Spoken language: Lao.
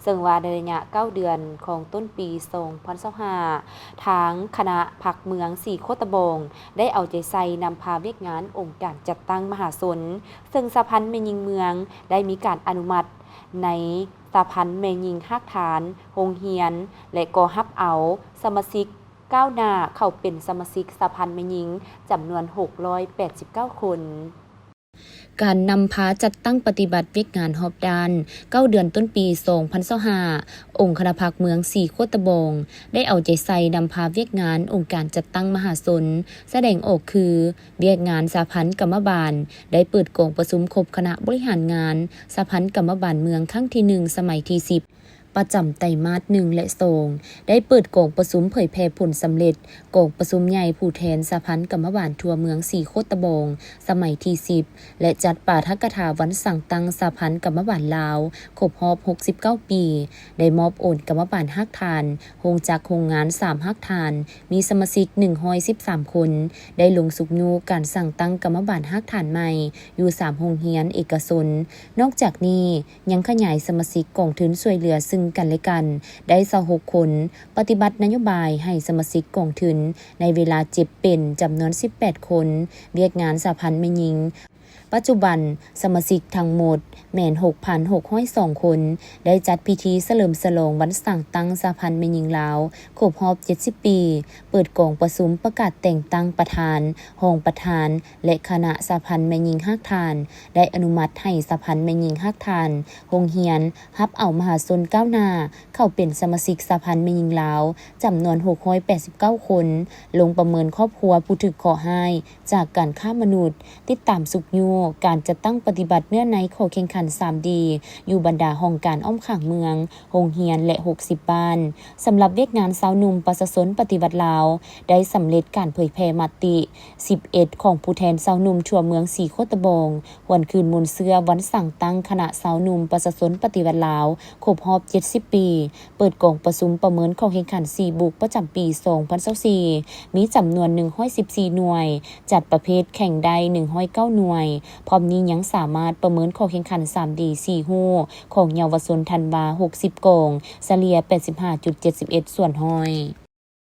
ເຊິ່ງວ່າໃນໄລຍະເກົ້າເດືອນຂອງຕົ້ນປີສອງພັນຊາວຫ້າ ທາງຄະນະພັກເມືອງສີໂຄດຕະບອງ ໄດ້ເອົາໃຈໃສ່ນຳພາວຽກງານອົງການຈັດຕັ້ງມະຫາຊົນ, ເຊິ່ງສະຫະພັນແມ່ຍິງເມືອງໄດ້ມີການອະນຸມັດໃນສະຫະພັນແມ່ຍິງຮາກຖານ, ໂຮງຮຽນ ແລະ ກໍຮັບເອົາສະມາຊິກກ້າວໜ້າເຂົ້າເປັນສະມາຊິກສະຫະພັນແມ່ຍິງຈຳນວນຫົກຮ້ອຍແປດສິບເກົ້າຄົນ. ການນຳພາຈັດຕັ້ງປະຕິບັດວຽກງານຮອບດ້ານ. ເກົ້າເດືອນຕົ້ນປີສອງພັນຊາວຫ້າ ອົງຄະນະພັກເມືອງສີໂຄດຕະບອງ ໄດ້ເອົາໃຈໃສ່ນຳພາວຽກງານອົງການຈັດຕັ້ງມະຫາຊົນ ສະແດງອອກຄື ວຽກງານສະຫະພັນກຳມະບານ ໄດ້ເປີດກອງປະຊຸມຄົບຄະນະບໍລິຫານງານສະຫະພັນກຳມະບານເມືອງຄັ້ງທີໜຶ່ງ ສະໄໝທີສິບ ປະຈຳໄຕມາດໜຶ່ງ ແລະ ສອງ ໄດ້ເປີດກອງປະຊຸມເຜີຍແຜ່ຜົນສຳເລັດກອງປະຊຸມໃຫຍ່ຜູ້ແທນສະຫະພັນກຳມະບານທົ່ວເມືອງສີໂຄດຕະບອງ ສະໄໝທີສິບ ແລະ ຈັດປາຖະກະຖາວັນສ້າງຕັ້ງສະຫະພັນກຳມະບານລາວ ຄົບຮອບຫົກສິບເກົ້າປີ, ໄດ້ມອບໂອນກຳມະບານຮາກຖານ ໂຮງຈັກໂຮງງານສາມຮາກຖານ, ມີສະມາຊິກໜຶ່ງຮ້ອຍສິບສາມຄົນ, ໄດ້ລົງຊຸກຍູ້ການສ້າງຕັ້ງກຳມະບານຮາກຖານໃໝ່ຢູ່ສາມໂຮງຮຽນເອກະຊົນ. ນອກຈາກນີ້ ຍັງຂະຫຍາຍສະມາຊິກກອງທຶນຊ່ວຍເຫຼືອຊຶ່ງກັນແລະກັນໄດ້ຊາວຫົກຄົນ, ປະຕິບັດນະໂຍບາຍໃຫ້ສະມາຊິກກອງທຶນໃນເວລາເຈັບເປັນຈຳນວນສິບແປດຄົນ, ວຽກງານສະຫະພັນແມ່ຍິງ ປັດຈຸບັນສະມາຊິກທັງໝົດແມ່ນຫົກພັນຫົກຮ້ອຍສອງຄົນ, ໄດ້ຈັດພິທີສະເຫຼີມສະຫຼອງວັນສ້າງຕັ້ງສະຫະພັນແມ່ຍິງລາວຄົບຮອບເຈັດສິບປີ, ເປີດກອງປະຊຸມປະກາດແຕ່ງຕັ້ງປະທານ, ຮອງປະທານ ແລະ ຄະນະສະຫະພັນແມ່ຍິງຮາກຖານ, ໄດ້ອະນຸມັດໃຫ້ສະຫະພັນແມ່ຍິງຮາກຖານ, ໂຮງຮຽນ ຮັບເອົາມະຫາຊົນກ້າວໜ້າເຂົ້າເປັນສະມາຊິກສະຫະພັນແມ່ຍິງລາວ ຈຳນວນຫົກຮ້ອຍແປດສິບເກົ້າຄົນ, ລົງປະເມີນຄອບຄົວຜູ້ຖືກເຄາະຮ້າຍຈາກການຄ້າມະນຸດ, ຕິດຕາມຊຸກຍູ້ການຈັດຕັ້ງປະຕິບັດເນື້ອໃນຂໍ້ແຂ່ງຂັນສາມດີ ຢູ່ບັນດາຫ້ອງການອ້ອມຂ້າງເມືອງ, ໂຮງຮຽນ ແລະ ຫົກສິບບ້ານ. ສຳລັບວຽກງານຊາວໜຸ່ມປະຊາຊົນປະຕິວັດລາວ ໄດ້ສຳເລັດການເຜີຍແຜ່ມະຕິສິບເອັດຂອງຜູ້ແທນຊາວໜຸ່ມທົ່ວເມືອງສີໂຄດຕະບອງ ຫວນຄືນມູນເຊື້ອວັນສ້າງຕັ້ງຄະນະຊາວໜຸ່ມປະຊາຊົນປະຕິວັດລາວ ຄົບຮອບເຈັດສິບປີ, ເປີດກອງປະຊຸມປະເມີນຂໍ້ແຂ່ງຂັນສີ່ບຸກປະຈຳປີສອງພັນຊາວສີ່ ມີຈຳນວນໜຶ່ງຮ້ອຍສິບສີ່ໜ່ວຍ, ຈັດປະເພດແຂ່ງໄດ້ໜຶ່ງຮ້ອຍເກົ້າໜ່ວຍ. ພ້ອມນີ້ຍັງສາມາດປະເມີນຂໍ້ແຂ່ງຂັນສາມດີສີ່ຮູ້ຂອງເຍົາວະຊົນທັນວາຫົກສິບກອງ, ສະເລ່ຍແປດສິບຫ້າຈຸດເຈັດສິບເອັດສ່ວນຮ້ອຍ.